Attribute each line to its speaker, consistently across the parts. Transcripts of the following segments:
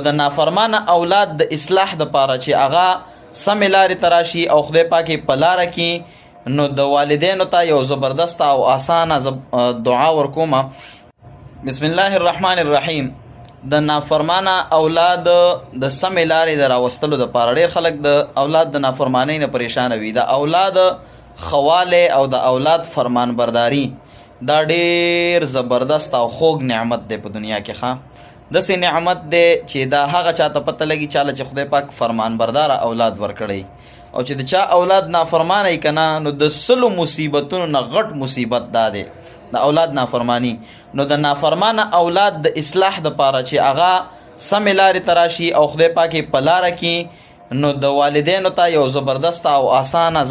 Speaker 1: د نافرمانه اولاد د اصلاح د پاره چې هغه سمې لارې ته راشي او خدای پاک یې په لاره کې، نو د والدینو ته یو زبردست او اسانه دعا ورکوم. بسم الله الرحمن الرحیم. د نافرمانه اولاد د سمې لارې د راوستلو د پاره، ډېر خلک د اولاد د نافرمانۍ نه پریشان وي. د اولاد خواله او د اولاد فرمان برداری دا ډېر زبردست او خوږ نعمت دی په دنیا کې. ښه داسې نعمت دی چې دا هغه چاته پته لګي چاله چې خدای پاک فرمان بردار اولاد ورکړي، او چې د چا اولاد نافرمانه یې کنه، نو د 100 مصیبتونو نه غټ مصیبت دا دی، د اولاد نافرمانی. نو د نافرمانه اولاد د اصلاح د پاره چې هغه سمې لارې ته راشي او خدای پاک یې په لاره کې، نو د والدینو ته یو زبردست او اسانه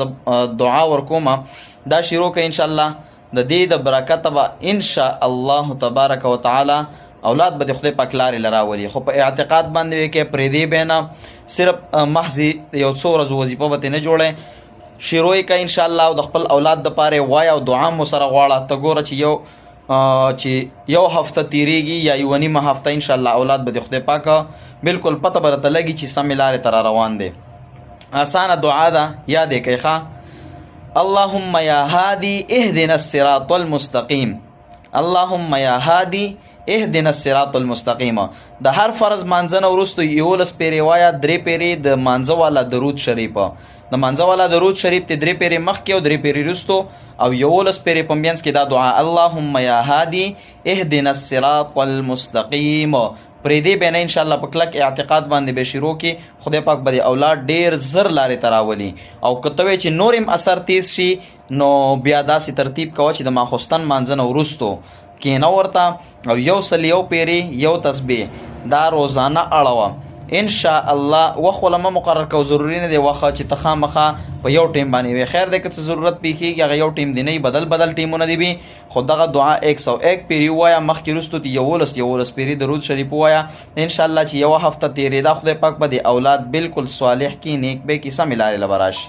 Speaker 1: دعا ورکوم. دا شروع کړئ، ان شاء الله د دې د برکت به ان شاء الله تبارک وتعالى اولاد به د خدای پاک لارې لراولي. خو په اعتقاد باندې وي کې پرې دی به نه، صرف محض یو څو ورځو وظیفه به نه جوړه. شروع یې ان شاء الله او د خپل اولاد د پاره وای او دعا مو سره غواړه. ته ګوره چې یو هفته تیریږي یا یو نیمه هفته، ان شاء الله اولاد به د خدای پاک بالکل پته برته لګي چې سمې لارې ته روان دي. اسانه دعا ده، یاد یې کړئ ښه. اللهم یا هادي اهدنا الصراط المستقیم، اللهم یا هادي اهدنا الصراط المستقیم. د هر فرض مانځنه وروسته 11 پیرې وایا، درې پیرې د مانځه والا درود شریف، د مانځه والا درود شریف ته درې پیرې مخکې او درې پیرې وروسته، او 11 پیرې په منځ کې دا دعا، اللهم یا هادي اهدنا الصراط المستقیم. پرې دې به نه، ان شاء الله په کلک اعتقاد باندې به شروع کې، خدای پاک به اولاد ډیر زر لارې ته راولي. او که ته چې نورم اثر تیز شي، نو بیا داسې ترتیب کوه چې د ماخوستن مانځنه وروسته کینه ورته او 101 پیری یو تسبیح دا روزانه اړوه، ان شاء الله. وخت ولا مقرر کو، ضروري نه دی وخت چې ته خامخا په یو ټیم باندې وي. خیر دی، که څه ضرورت پیښیږي هغه یو ټیم دی نه، بدل بدل ټیمونه دی وي. خو دغه دعا 101 پیری وایا، مخکې وروسته تی 11 11 پیری درود شریف وایا. ان شاء الله چې یو هفته تیرې دا، خدای پاک به د اولاد بالکل صالح کی، نیک به کی، سم لارې لبراشي.